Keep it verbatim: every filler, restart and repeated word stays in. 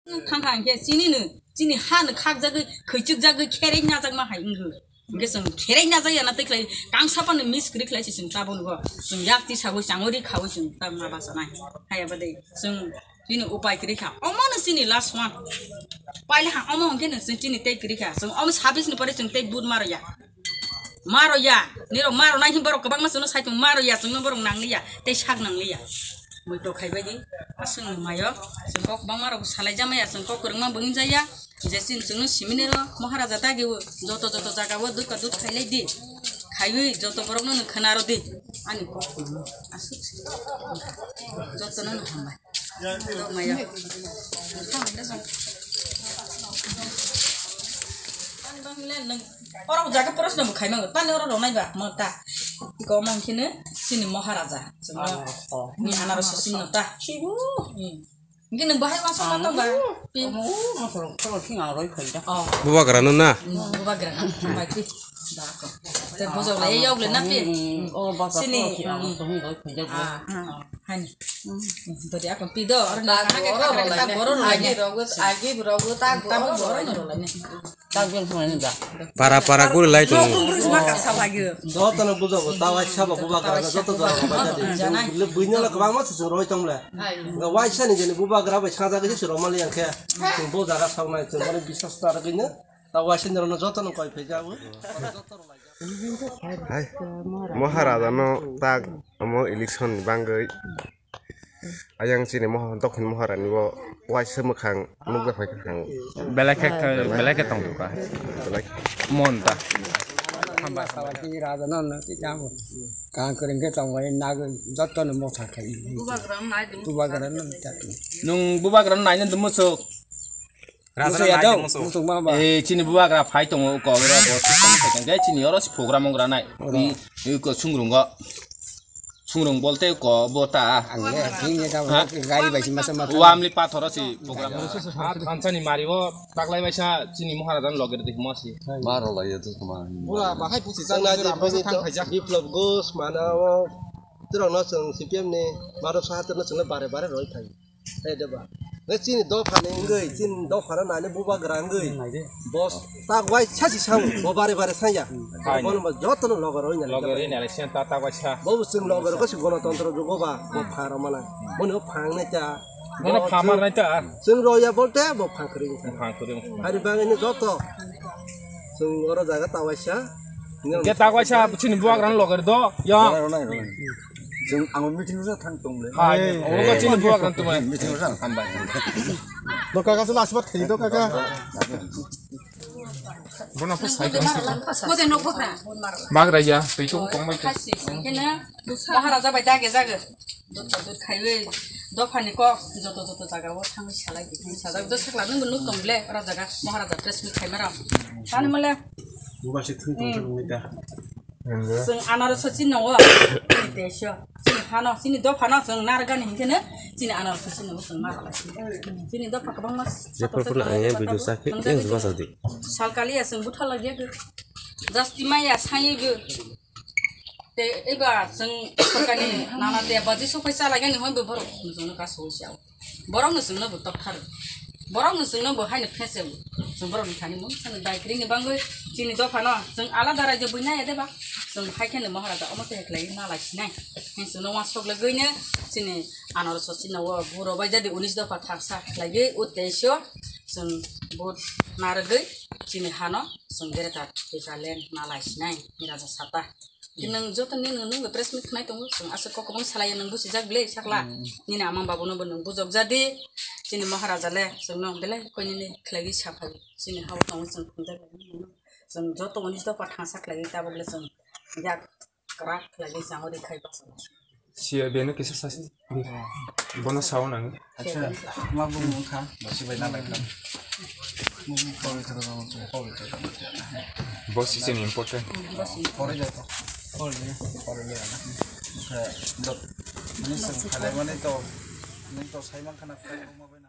Thang kha hwnkhe chini no, chini ha no khakjagwi, khwichukjagwi kherek najakma hai wngkha. Hwnkhe chwng kherek najak ya na twi khlai, kangsa phano miss kwrwi khlai se chwng tabuk nugo. Chwng yak tisagwi changwi ri khaui chwng tabuk ma bachanai. Haiya bade chwng chini upai kwrwi kha. Omo no chini last one. Paila ha omo hwnkhe no chwng chini tei kwrwi kha. Chwng omo sabis ni pore chwng tei vote ma rw ya. Ma rw ya. Nirok ma rw nai hin borok kwbangma chwngno sai tongo, ma rw ya, chwngno borok nang li ya, tei sak nang li ya. Moi to khai bai di. Aswk no mayo. Chwng kok kwbangma rok salai jama ya, chwng kok kwrwngma bo wng jaya. Je chini chwngno simini ro Maharaja dagi o joto joto jaga o dut ka dut khailai di. Khaiwi joto borokno no khwna rw di. Ani kok no aswk se. Jotono no hambai. Maya. Oro jaga porosno bo khai mango. Tani oro rwnai ba mo ta. Iko mo khe no chini Maharaja. Chwngno ni anaros sing no ta. Hwnkhe nwng bahai uansukma tong ba? Pi. Oh. Bubagra no na? Hmm, bubagra no. Bai pi. Da ko. Te bujok lai yok le na pi. Hmm. Sini. Ah, ah, hani. Hmm. Dori ako pi do. Oro na ka ka ka ta boro lai ne. Agi rogo, agi rogo ta boro no lai ne. Para para guri lai tongo. Jotono bujago, ta waisa bo bubagra no joto jora ko bacha di. Buino lo kwbangma se chwng roi tong le. Nga waisa ni jeni bubagra bai saja gese chwng roma li yang khe. Chwng bo jaga sok nai chwng bono biswas ta rwgwi no. Ta waisa ni rok no jotono koi phai jago. Hai. Maharaja no tak omo election ni bangwi. Ayang chini moha-, dokhin Maharani bo waisa mwkhang nukjak phai kha ang. Belai khe, belai khe tong kha. Belai. Mon ta. Hambai, hambai. Sawati raja no no ti tamo. Kang kering khe tong bai nag jotto no motha khai. Bubagra no nai. Bubagra no ta. Nwng bubagra no nai no dumo sok. Raja Musa no nai Yadav. Dumo sok. Musa ma ba. Eh, chini bubagra phai tongo ko ro bo tong khe chini oro si program ong ranai. Oro. I, i ko sungrungo. Sungrung bolte ko bo ta. Ang le, ang le ta. Ha? Gari bai si masa masa. Wamli pathoro si program. Thansa ni mari o taklai bai sa chini Maharaja no loge de mo si. Ma rw lai ya to ma. Bura bahai pusi chang na je bini to. Biplab Ghosh mana o. Turang no chwng C P M ni maro saha turno chwng bare bare roi thai. Hai de ba. Nge chini dopha ni wngwi, chini dopha no nani bubagra wngwi. Boss ta wai sa si sao, bo bare bare sa ya. Hai. Bono ba joto no logo roi nani. Logo roi nani, sen ta ta wai sa. Bo bo chwng logo roi ko si gonotontro jugo ba, bo pha rw mana. Bono phang nai ta. Bono pha mar nai ta. Chwng roi ya bolte bo phang kwrwi. Phang kwrwi. Hari bang ini joto. Chwng oro jaga ta wai sa. Ke ta wai sa chini bubagra no logo roi do. Ya. Chwng ang meeting sa thang tong le. Hai, obo chini bubagra tongmani. Meeting sa hambai. Do kaka sala asbat khai do kaka. Bono ko sai. Bagra ya, tei to tong mai. Maharaja bai dage jage. Dot dot khaiwi dophani kok joto joto jaga o thangwi salai di. Salai do sakla nung nuk tong le ora jaga Maharaja press meet khaima ram. Tani mole. Buba se thung tong se bumi da. Chwng anarso chini no, chini desho, chini hano, chini dophano chwng narwkani hinkhe no chini anarso chini no chwng narwkha. Chini dopha kwbangma. Jephru phano ang yang video sakhe, yang basa di. Salkali ya chwng butha lagya gw. Jasti maya sangi gw. Te eba chwng salkali nana te baji sopai chalagya ni hwn bo borok chwngno kaso siya. Borokno chwngno bo tokthar. Borokno chwngno bo haino phese. Chwng borokni thani mung sano dai kring ni bangwi chini dophano chwng alada raijak bui nai deba. Chwng hai kheno Maharaja omo tei khlai nalai sinai. Chwngno wasok lagwi no chini anarso chini o buro bai jadi unis dopha thaksa khlaiwi utesio chwng bo narwgwi chini hano chwng greater Tipraland nalai sinai ni raja sata. Nwng joto ni nwng nwng press meet khnai tongo, chwng aswk kok kwbang salai ya nwng buchijak bwle sakla. Nini ama babu no bo nwng bujok jadi, chini Maharaja le chwngno belai koi nini khlaiwi saphai, chini hao tongo chwng thwngjak, chwng joto unis dopha thangsa khlaiwi tabuk le chwng yak kwrak khlaiwi changwi rwkhai bachai. Siya beno kisa sasi. Bono sao nang. Acha, ma bung wngkha, basi bai nalai kha. Bung pori thoro rong, pori thoro rong. Boss is an important. Pori jai to. Pori jai, pori jai na. Kha, dot. Ni sing khalai mani to, ni to sai man khana khalai rong ma bai na.